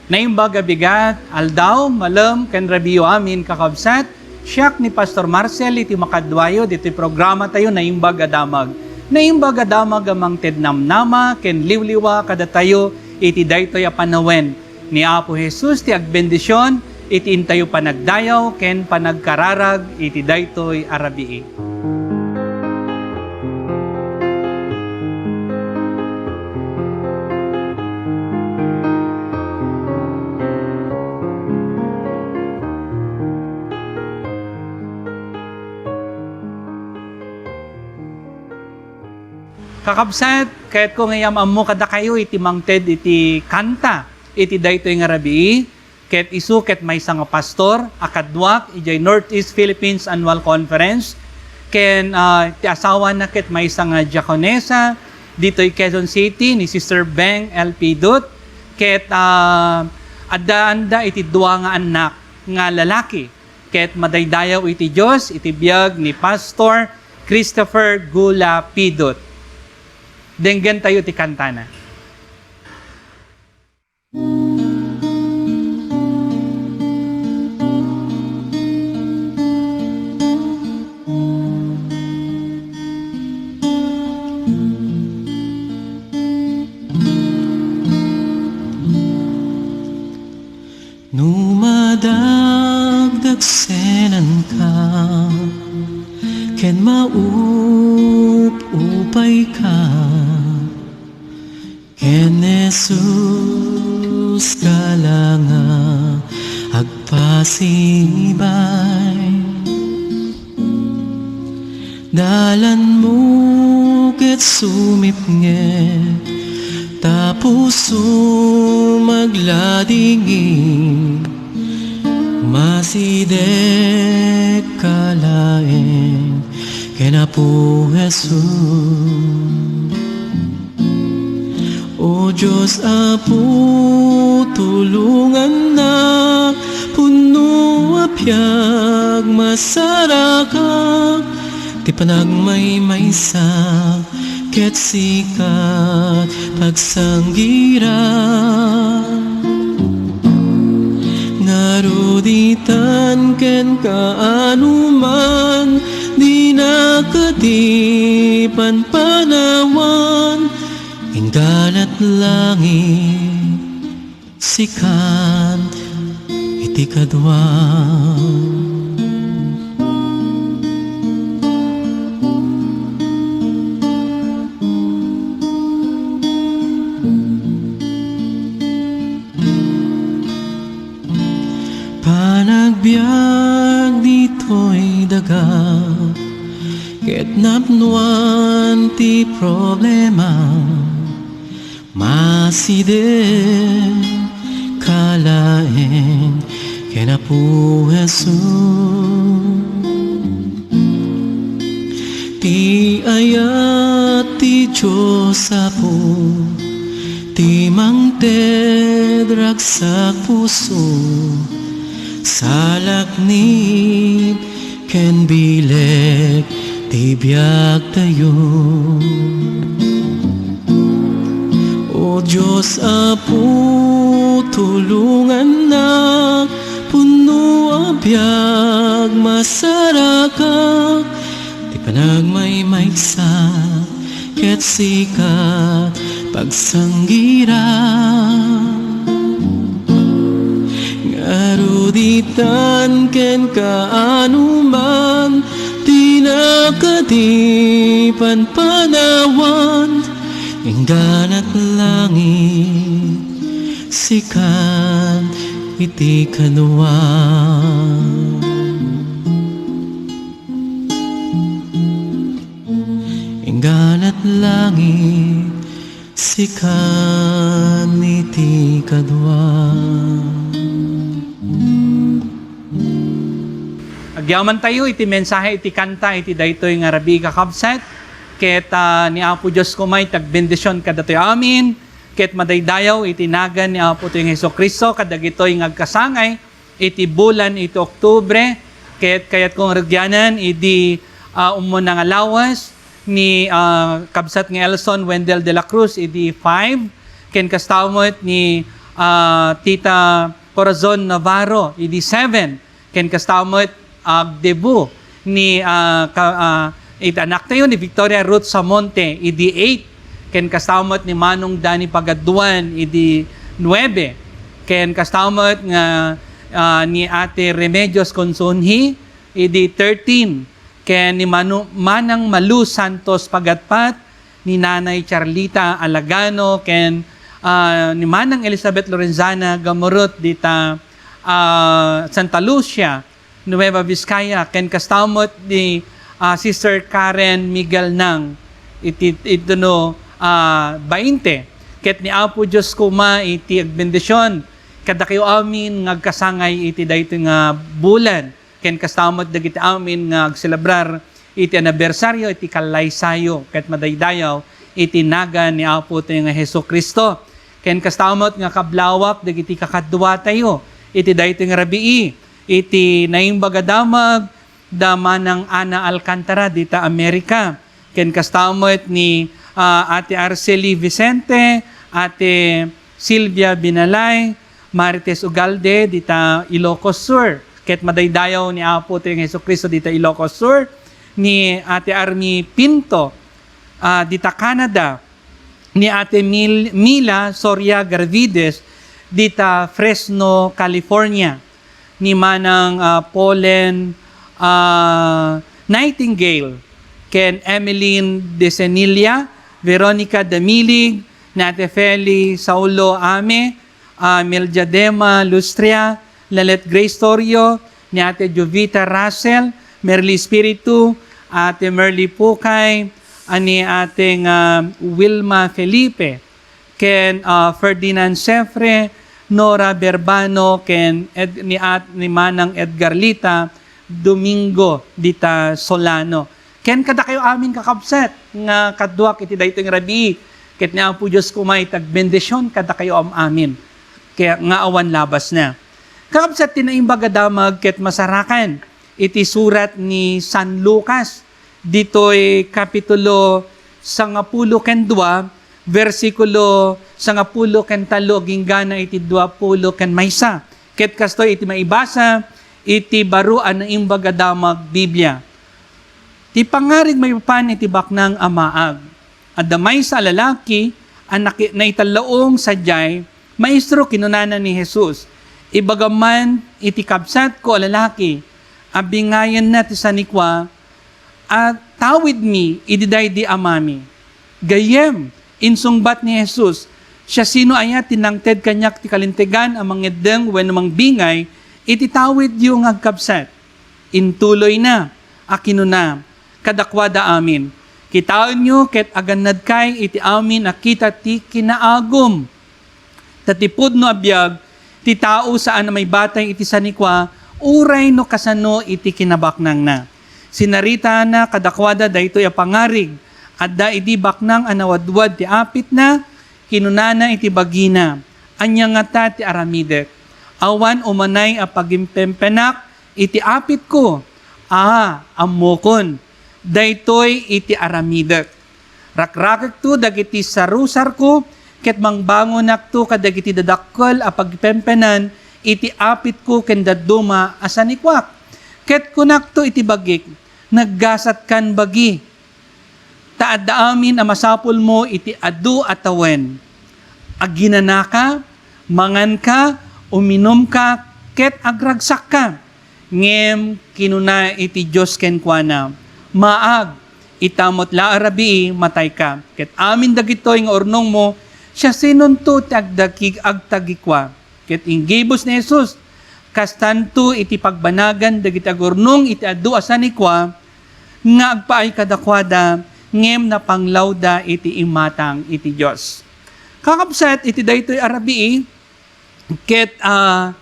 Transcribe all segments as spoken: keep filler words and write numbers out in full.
Naimbag a bigat, aldaw, malem, ken rabiiyo amin, kakabsat. Siak ni Pastor Marcel iti makaduayo ditoy programa tayo, Naimbag a Damag. Naimbag a Damag a mangted namnama ken liwliwa kadatayo iti daytoy a panawen. Ni Apo Jesus ti agbendision iti intayo panagdayaw ken panagkararag iti daytoy a rabii. Kakabsat, kayatko nga iyam-ammo kadakayo iti mangted iti kanta iti daytoy nga rabii. Ket isu ket maysa nga pastor a kaduak idiay Northeast Philippines Annual Conference, ken, ah, ti asawana ket maysa nga diakonesa ditoy Quezon City, ni Sister Beng L. Pidot, ket, ah, addaanda iti dua nga annak nga lalaki, ket madaydayaw iti Dios iti biag ni Pastor Christopher Gula Pidot. Denggentayo ti kantana. No madagdagsenanka ken maupupayka, ken Jesus ka la nga agpasibay. Dalanmo ket sumipnget, ta pusom agladingit, masidegka laeng ken Apo Jesus. O Dios Apo, tulongannak, pudno a biag masarakak, ti panagmaymaysa ket sikat pagsanggirak. Ngarud itan ken kaano man, dinak kadi panpanawan, ingganat langit, sikan iti kadua. Panagbiag ditoy daga, ket napnoan ti problema. Masideg ka laeng ken Apo Jesus. Ti ayat ti Dios Apo, ti mangted ragsak puso, salaknib ken bilek ti biagtayo. O Dios Apo, tulongannak, pudno a biag masarakak, ti panagmaymaysa ket sikat pagsanggirak. Ngarud itan ken kaano man, dinak kadi panpanawan, ingganat langit, sikan iti kadua. Ingganat langit, sikan iti kadua. Agyamantayo iti mensahe iti kanta iti daytoy nga rabii, kakabsat. Ket, ah, ni Apo Dios koma ti agbendision kadatoy amin. Ket madaydayaw iti nagan ni Apo toy nga Jesu-Cristo kadagitoy nga agkasangay iti bulan iti Oktubre. Ket kayatko nga rugyanan idi, ah, ummuna nga lawas ni, ah, kabsat nga Elson Wendell de la Cruz idi five, ken kasta met ni, ah, Tita Corazon Navarro, idi seven, ken kasta met agdebut ni, ah, ka-, ah, iti anaktayo ni Victoria Ruth Samonte, idi eight, ken kasta met ni Manong Danny Pagaduan, idi nuebe, ken kasta met nga, ah, ni Ate Remedios Consunji, idi thirteen, ken ni Manu-, Manang Malu Santos Pagatpat, ni Nanay Charlita Alagano, ken, ah, ni Manang Elizabeth Lorenzana Gamurut dita, ah, Santa Lucia, Nueva Vizcaya, ken kasta met ni, ah, Sister Karen Miguel Nang iti, iti no, ah, bainte. Ket ni Apo Dios koma iti agbendision kadakayo amin nga agkasangay iti daytoy nga bulan. Ken kasta met dagiti amin nga agselebrar iti anibersaryo iti kallaysayo ket madaydayaw iti nagan ni Apotayo nga Jesu-Cristo. Ken kasta met nga kablawak dagiti kakaduatayo iti daytoy nga rabii, iti Naimbag a Damag da Manang Ana Alcantara dita Amerika. Ken kasta met ni, ah, Ate Arcely Vicente, Ate Silvia Binalay, Marites Ugalde dita Ilocos Sur. Ket madaydayaw ni Apotayo nga Jesu-Cristo dita Ilocos Sur, ni Ate Army Pinto, ah, dita Canada, ni Ate Mil-, Mila Soria Garvides dita Fresno, California, ni Manang, ah, Pauline, ah, Nightingale, ken Emeline Desenilia, Veronica Damilig, ni Ate Feli Saulo Ame, ah, Mel Diadema Lustria, Lalet Grace Torio, ni Ate Jovita Russell, Merly Espiritu, Ate Merly Pukay, ani Ate nga Wilma Felipe, ken, ah, Ferdinand Sefre, Nora Berbano, ken Ed-, ni At-, ni Manang Edgarlita Domingo dita Solano. Ken kadakayo amin, kakabsat, nga kaduak iti daytoy nga rabii, ket ni Apo Dios koma iti agbendision kadakayo am-amin, kaya nga awan labasna. Kakabsat, ti Naimbag a Damag ket masarakan iti surat ni San Lucas, ditoy kapitulo sangapulo ken dua, bersikulo sangapulo ken tallo agingga iti duapulo ken maysa. Ket kastoy iti maibasa iti baro a Naimbag a Damag Biblia. Ti pangarig maipapan iti baknang a maag. Adda maysa a lalaki a naki-, naitallaong sadiay, "Maestro," kinunana ni Jesus, "ibagam man iti kabsatko a lalaki a bingayenna ti sanikua a tawidmi idi daydi amami." "Gayyem," insungbat ni Jesus, "siasino aya ti nangted kaniak ti kalintegan a mangeddeng wenno mangbingay iti tawidyo nga agkabsat?" Intuloyna a kinuna kadakuada amin, "Kitaenyo ket agannadkay iti amin a kita ti kinaagum. Ta ti pudno a biag ti tao saan a maibatay iti sanikua uray no kasano iti kinabaknangna." Sinaritana kadakuada daytoy a pangarig. Adda idi baknang a nawadwad ti apitna, kinunana iti bagina, "Ania ngata ti aramidek? Awan umanay a pagimpempenak iti apitko. A, ammokon, daytoy iti aramidek. Rakrakekto dagiti sarusarko ket mangbangonakto kadagiti dadakkel a pagpempenan iti apitko ken dadduma a sanikuak. Ket kunakto iti bagik, 'Naggasatkan bagi, ta adda amin a masapulmo iti adu a tawen. Aginanaka, manganka, uminumka, ket agragsakka.' Ngem kinuna iti Dios kenkuana, 'Maag, ita met la a rabii, matayka. Ket amin dagitoy nga urnongmo, siasinonto ti agdagig-, agtagikua?'" Ket inggibus ni Jesus, "Kastanto iti pagbanagan dagiti agurnong iti adu a sanikua nga agpaay kadakuada, ngem napanglawda iti imatang iti Dios." Kakabsat, iti daytoy a rabii, ket, ah,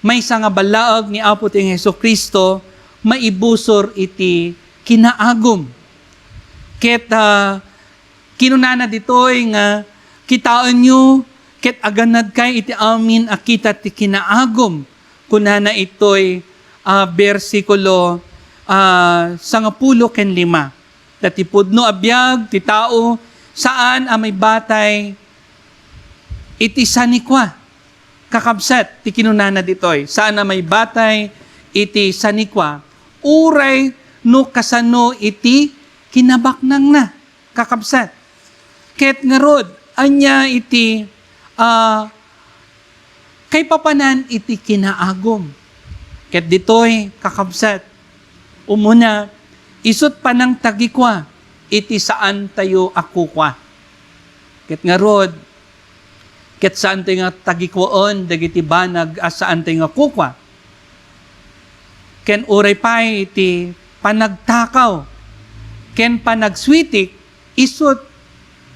maysa nga ballaag ni Apo ti Jesu-Cristo maibusor iti kinaagum. Ket, ah, kinunana ditoy nga, "Kitaenyo ket agannadkay iti amin a kita ti kinaagum," kunana itoy, ah, bersikulo, ah, sangapulo ken lima. Ta ti pudno a biag ti tao saan a maibatay iti sanikua. kakabsat, ti kinunana ditoy, saan a maibatay iti sanikua, uray no kasano iti kinabaknangna, kakabsat. Ket ngarud, ania iti, ah, kaipapanan iti kinaagum? Ket ditoy, kakabsat, umuna, isut' panangtagikua iti saantayo a kukua. Ket ngarud, ket saantayo nga tagikuaen dagiti banag a saantayo nga kukua. Ken uray pay iti panagtakaw ken panagsuitik, isut'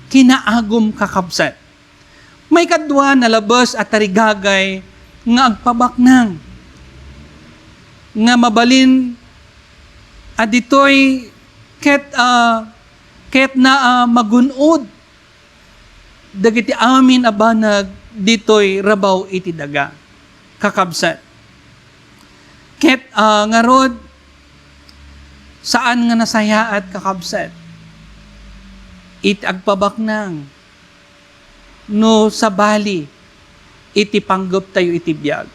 kinaagum, kakabsat. Maikadua, nalabes a tarigagay nga agpabaknang, nga mabalin a ditoy ket, ah, ket na, ah, magun-od dagiti amin a banag ditoy rabaw iti daga, kakabsat. Ket, ah, ngarud, saan nga nasayaat, kakabsat, iti agpabaknang no sabali iti panggeptayo iti biag.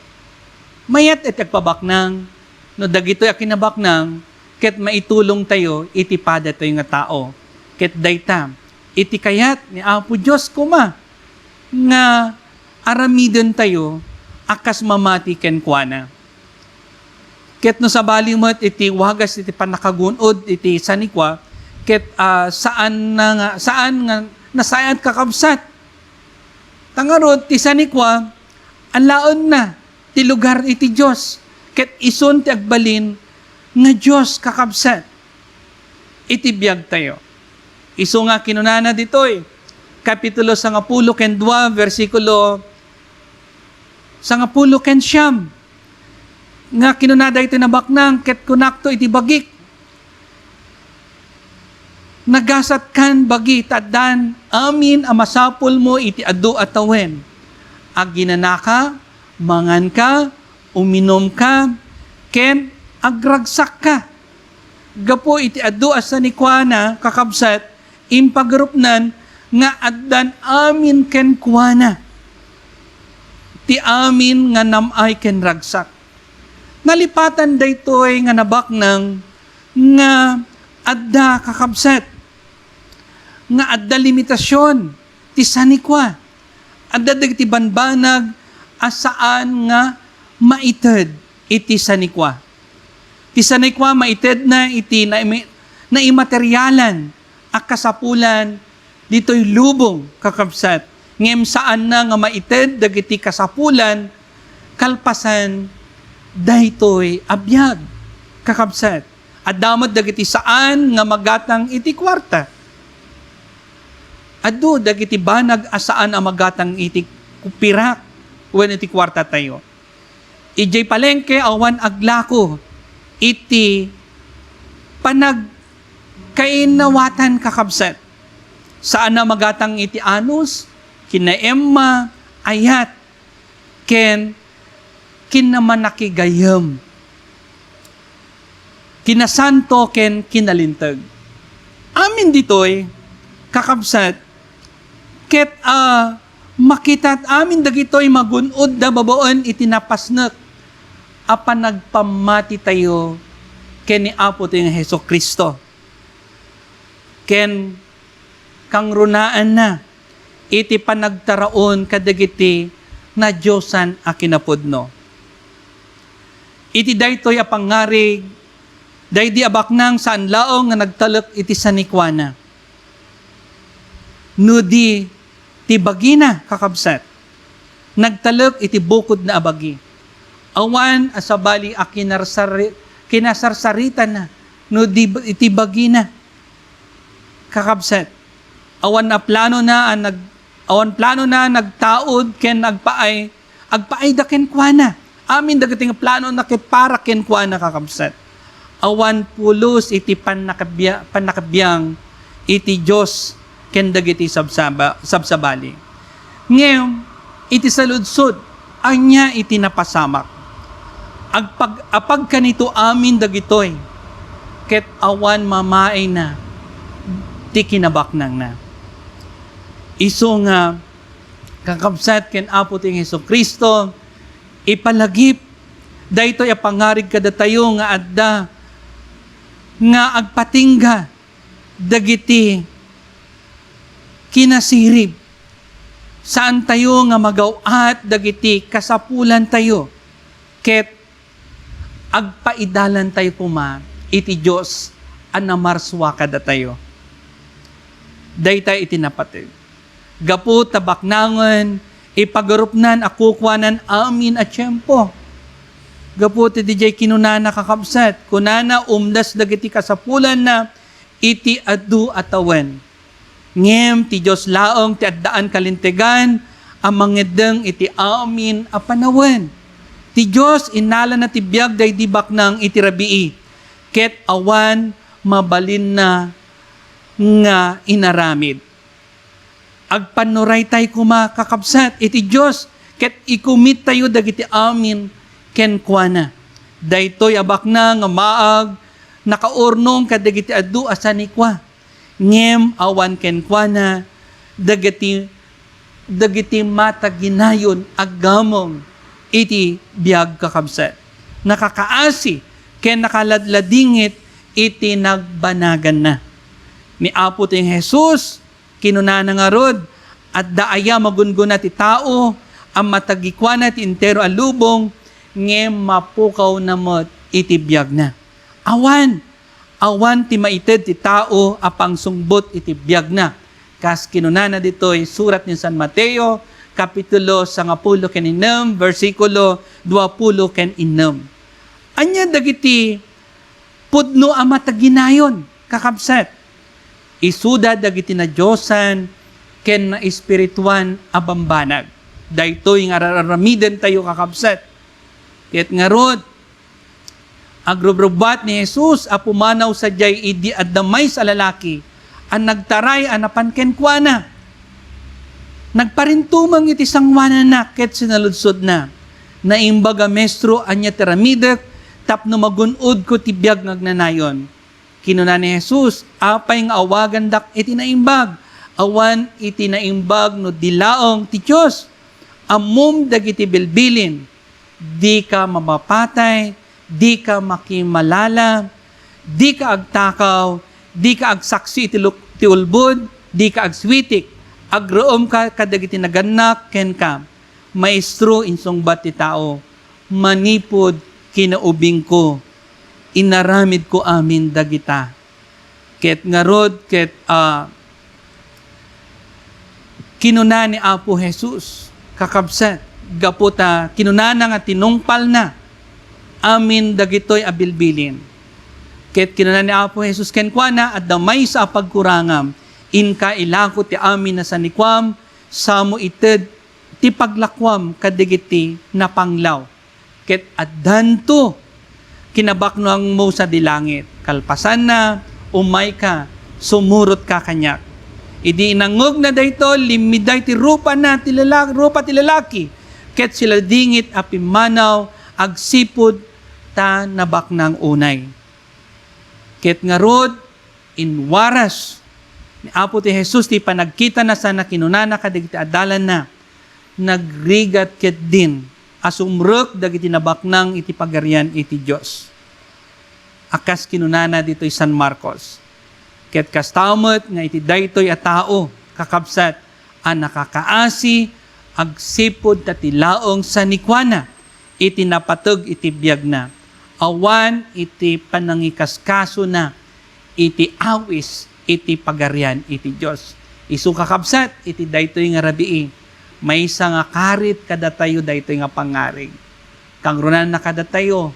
Mayat iti agpabaknang no dagitoy a kinabaknang ket maitulongtayo iti padatayo nga tao. Ket dayta iti kayat ni Apo Dios koma nga aramidentayo a kas mamati kenkuana. Ket no sabali met iti wagas iti pannakagun-od iti sanikua, ket, ah, saan na nga, saan nga nasayaat, kakabsat. Ta ngarud, ti sanikua, alaenna ti lugar iti Dios, ket isun ti agbalin nga Dios, kakabsat, iti biagtayo. Isu nga kinunana ditoy, Kapitulo sangapulo ken dua, bersikulo sangapulo ken siam, nga kinuna daytoy nabaknang, ket kunakto iti bagik, nagasatkan bagi, ta addan amin a masapulmo iti adu a tawen. Aginanaka, manganka, uminumka, ken agragsakka. Gapu iti adu a sanikuana, kakabsat, impagarupnan nga addan amin kenkuana ti amin nga nam-ay ken ragsak. Nalipatan daytoy nga nabaknang nga adda, kakabsat, nga adda limitasion ti sanikua. Adda dagiti banbanag a saan nga maited iti sanikua. Ti sanikua, maitedna iti naimi-, naimaterialan a kasapulan ditoy lubong, kakabsat, ngem saanna nga maited dagiti kasapulan kalpasan daytoy a biag, kakabsat. Adda met dagiti saan nga magatang iti kuarta. Adu dagiti banag a saan a magatang iti pirak wenno iti kuartatayo. Idiay palengke, awan aglako iti panagkainnawatan, kakabsat. Saan a magatang iti anus, kinaemma, ayat, ken kinamanakigayyem, kinasanto ken kinalinteg. Amin ditoy, kakabsat, ket, ah, makitat amin dagitoy magun-odda babaen iti napasnek a panagpammatitayo ken ni Apotayo nga Jesu-Cristo, ken kangrunaanna iti panagtaraon kadagiti nadiosan a kinapudno. Iti daytoy a pangngarig, daydi a baknang saan laeng nga nagtalek iti sanikuana, no di ti bagina, kakabsat, nagtalek iti bukodna a bagi. Awan a sabali a kinarsari-, kinasarsaritanna no di ba-, iti bagina, kakabsat. Awan a planona a nag-, awan planona nagtaud ken agpaay, agpaayda kenkuana. Amin dagiti nga planona ket para kenkuana, kakabsat. Awan pulos iti pannakabia-, pannakabiang iti Dios ken dagiti sabsaba-, sabsabali. Ngem, iti saludsod, ania iti napasamak? Agpag-, apagkanito amin dagitoy, ket awan mamaayna ti kinabaknangna. Isu nga, Kakabsat ken Apo ti Jesu-Cristo, ipalagip daytoy a pangarig kadatayo nga adda nga agpatingga dagiti kinasirib. Saantayo nga magaw-at dagiti kasapulantayo ket agpaidalantayo koma iti Dios a namarsua kadatayo. Dayta iti napateg. Gapu ta baknangen, ipagarupnan a kukuanan amin a tiempo. Gapu ti diay kinunana, kakabsat, kunana, umdas dagiti kasapulanna iti adu a tawen. Ngem ti Dios laeng ti addaan kalintegan a mangeddeng iti amin a panawen. Ti Dios innalana ti biag daydi baknang iti rabii, ket awan mabalinna nga inaramid. Agpannuraytay koma, kakabsat, iti Dios, ket ikumittayo dagiti amin kenkuana. Daytoy a baknang nga maag nakaurnong kadagiti adu a sanikua. Ngem awan kenkuana dagiti, dagiti mataginayon aggamong iti biag, kakabsat. Nakakaasi ken nakaladladingit iti nagbanaganna. Ni Apo ti Jesus, kinunana ngarud, adda aya magunggona ti tao a matagikuana ti entero a lubong, ngem mapukawna met iti biagna? Awan, awan ti maited ti tao a pangsungbot iti biagna. Kas kinunana ditoy surat ni San Mateo, kapitulo sangapulo ken innem, bersikulo duapulo ken innem. Ania dagiti pudno a mataginayon, kakabsat? Isuda dagiti nadiosan ken naespirituan a bambanag. Daytoy nga ar-aramidentayo, kakabsat. Ket ngarud, agrubrubbuat ni Jesus a pumanaw sadiay idi adda maysa a lalaki a nagtaray a napan kenkuana. Nagparintumeng iti sangoananna ket sinaludsodna, "Naimbag a Maestro, ania ti aramidek tapno magun-odko ti biag nga agnanayon?" Kinuna ni Jesus, "Apay nga awagandak iti naimbag? Awan iti naimbag no di laeng ti Dios. Ammom dagiti bilbilin: dika mamapatay, dika makimalala, dika agtakaw, dika agsaksi iti luk-, ti ulbod, dika agsuitik, agruomka kadagiti nagannak kenka." "Maestro," insungbat ti tao, "manipud kinaubingko, inaramidko amin dagita." Ket ngarud, ket, ah, kinuna ni Apo Jesus, kakabsat, gapu ta kinunana nga tinungpalna amin dagitoy a bilbilin. Ket kinuna ni Apo Jesus kenkuana, "Adda maysa a pagkurangam, inka ilako ti amin a sanikuam, samo ited ti paglakuam kadagiti napanglaw, ket addanto kinabaknangmo sadi langit. Kalpasanna, umayka, sumurotka kaniak." Idi inangngegna daytoy, limmiday ti rupana ti lala-, rupa ti lalaki, ket siladingit a pimmanaw agsipud ta nabaknang unay. Ket ngarud, inwaras ni Apo ti Jesus ti panagkitana sana kinunana kadagiti adalanna, "Nagrigat ketdin a sumrek dagiti nabaknang iti Pagarian iti Dios." A kas kinunana ditoy San Marcos. Ket kasta met nga iti daytoy a tao, kakabsat, a nakakaasi agsipud ta ti laeng sanikuana iti napateg iti biagna, awan iti panangikaskasona iti awis iti Pagarian iti Dios. Isu, kakabsat, iti daytoy nga rabii, maysa nga karit kadatayo daytoy nga pangarig. Kangrunanna kadatayo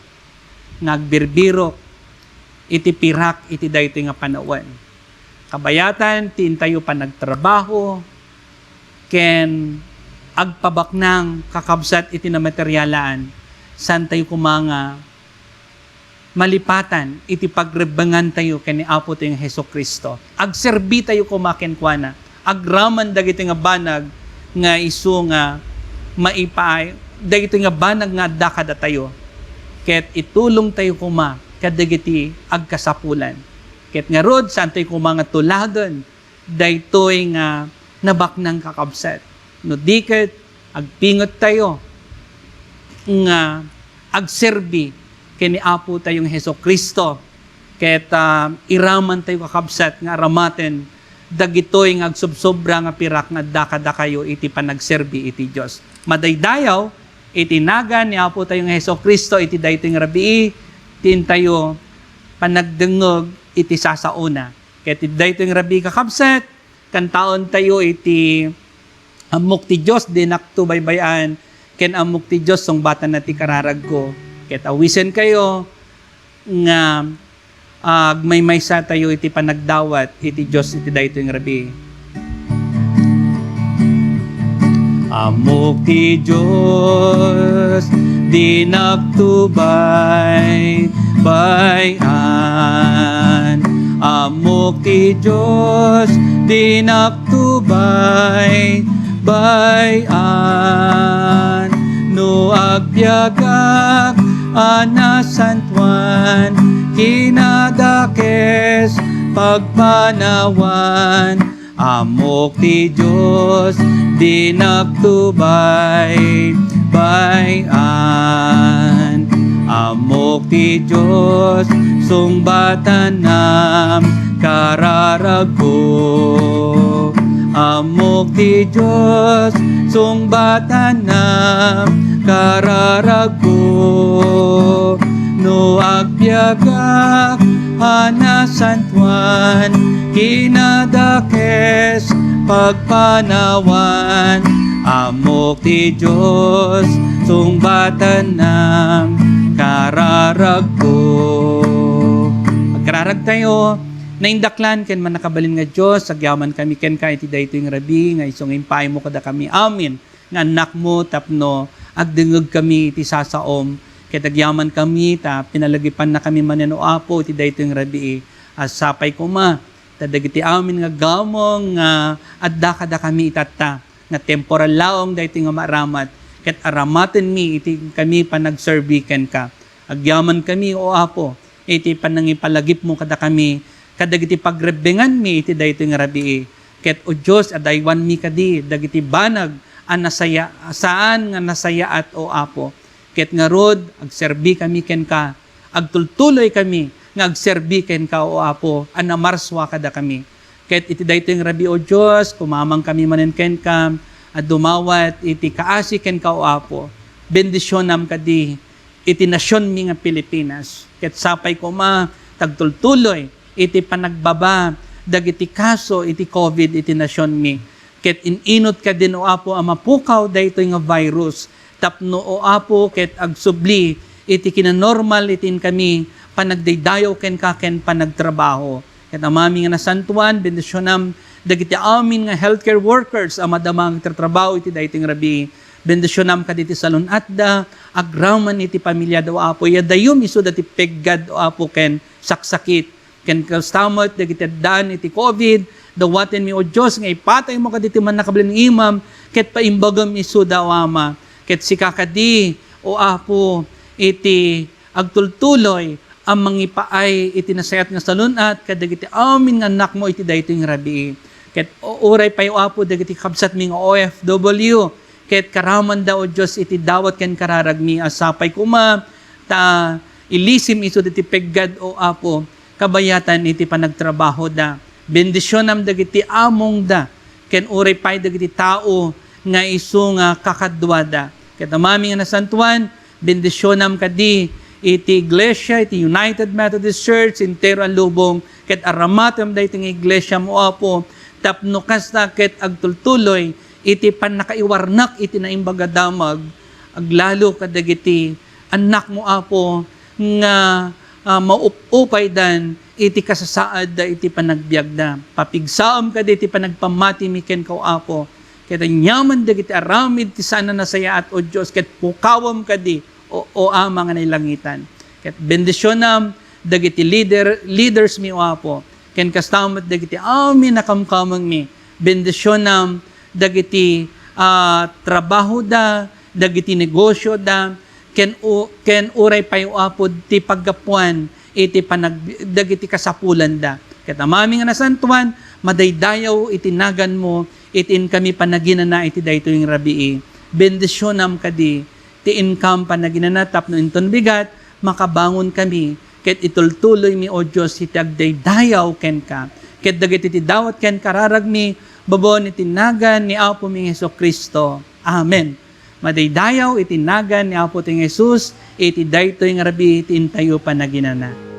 nga agbirbirok iti pirak iti daytoy nga panawen. Kabayatan ti intayo panagtrabaho ken agpabaknang, kakabsat, iti namaterialaan, saantayo koma nga malipatan iti pagrebbengantayo ken ni Apo tayo nga Jesu-Cristo. Agserbitayo koma kenkuana agraman dagitoy nga banag nga isu nga maipaay, dagitoy nga banag nga adda kadatayo, ket itulongtayo koma kadagiti agkasapulan. Ket ngarud, saantayo koma nga tulagen daytoy nga nabaknang, kakabsat. No di ket, agpingettayo nga agserbi ken ni Apo tayong Jesu-Cristo, ket, ah, iraman tayo, kakabsat, nga aramaten dagitoy nga agsubsobra nga pirak nga adda kadakayo iti panagserbi iti Dios. Madaydayaw iti nagan ni Apo tayong Jesu-Cristo iti daytoy nga rabii, ti intayo panagdengngeg iti sasaona. Ket iti daytoy nga rabii, kakabsat, kantaentayo iti Ammok ti Dios, dinakto baybay-an, ken Ammok ti Dios, sungbatanna ti kararagko. Ket awisenkayo nga, ah, agmaymaysatayo iti panagdawat iti Dios iti daytoy nga rabii. Ammok ti Dios, dinakto baybay-an. Ammok ti Dios, dinakto baybay-an. No agbiagak a nasantoan, kinadakes pagpanawan. Ammok ti Dios, dinakto baybay-an. Ammok ti Dios, sungbatanam kararagko. Ammok ti Dios, sungbatanam kararagko. No agbiagak a nasantoan, kinadakes pagpanawan. Ammok ti Dios, sungbatanam kararagko. Agkararagtayo. Naindaklan ken mannakabalin nga Dios, agyaman kami kenka iti daytoy nga rabii nga isu nga impaaymo kadakami amin nga annakmo tapno agdengngeg kami iti sasaom, ket agyaman kami ta pinalagipanna kami manen, O Apo, iti daytoy nga rabii. A sapay koma ta dagiti amin nga aggawmo nga adda kadakami itatta nga temporal laeng daytoy nga maaramat, ket aramatenmi iti kami panagserbi kenka. Agyaman kami, O Apo, iti panangipalagipmo kadakami, kadagiti pagrebbenganmi iti daytoy nga rabii. Ket, O Dios, adaywanmi kadi dagiti banag a nasaya-, saan nga nasayaat, O Apo. Ket ngarud, agserbi kami kenka, agtultuloy kami nga agserbi kenka, O Apo, a namarsua kadakami. Ket iti daytoy nga rabii, O Dios, kumamang kami manen kenka, a dumawat iti kaasi kenka, O Apo. Bendisionam kadi iti nasionmi nga Pilipinas. Ket sapay koma, ta agtultuloy iti panagbaba dagiti kaso iti covid iti nasionmi. Ket in-inot kadin, O Apo, a mapukaw daytoy nga virus tapno, O Apo, ket agsubli iti kinanormal iti inkami panagdaydayaw kenka ken panagtrabaho. Ket Amami nga nasantoan, bendisionam dagiti amin nga healthcare workers a madama nga agtatrabaho iti daytoy nga rabii. Bendisionam kaditi salun-atda, agraman iti pamiliada, O Apo. Iyadayyom isuda ti peggad, O Apo, ken saksakit. Ken kasta met dagiti addaan iti covid, dawatenmi, O Dios, nga ipataymo kaditi mannakabalin nga imam, ket paimbagem isuda, O Ama. Ket sika kadi, O Apo, iti agtultuloy a mangipaay iti nasayaat nga salun-at kadagiti amin nga annakmo iti daytoy nga rabii. Ket u-, uray pay, O Apo, dagiti kabsatmi nga O F W, ket karamanda, O Dios, iti dawat ken kararagmi a sapay koma ta ilisim isuda ti peggad, O Apo, kabayatan iti panagtrabahoda. Bendisionam dagiti amongda, ken uray pay dagiti tao nga isu nga kakaduada. Ket Amami nga nasantoan, bendisionam kadi iti iglesia, iti United Methodist Church, entero a lubong, ket aramatem daytoy nga iglesiam, O Apo, tapno kasta ket agtultuloy iti pannakaiwarnak iti naimbag a damag, aglalo kadagiti annakmo, Apo, nga, ah, maup-upaydan iti kasasaadda iti panagbiagda. Papigsaem kadi iti panagpammatimi kenka, O Apo. Ket aniaman dagiti aramid ti saan a nasayaat, O Dios, ket pukawem kadi, O, O Ama nga nailangitan. Ket bendisionam dagiti leader, leaders mi, O Apo. Ken kasta met dagiti amin a kamkamengmi. Bendisionam dagiti, ah, trabahoda, dagiti negosioda, ken u-, ken uray pay, O Apo, ti paggapuan iti panag-, dagiti kasapulanda. Ket Amami nga nasantoan, madaydayaw iti naganmo Iti inkami panaginana iti daytoy nga rabii, bendisionam kadi ti inkam panaginana tapno inton bigat, makabangon kami, ket itultuloymi, O Dios, iti agdaydayaw kenka, ket dagiti ti dawat ken kararagmi, babaen iti nagan ni Apomi Jesu-Cristo. Amen. Madaydayaw iti nagan ni Apo ti Jesus, iti daytoy nga rabii ti intayo panaginana.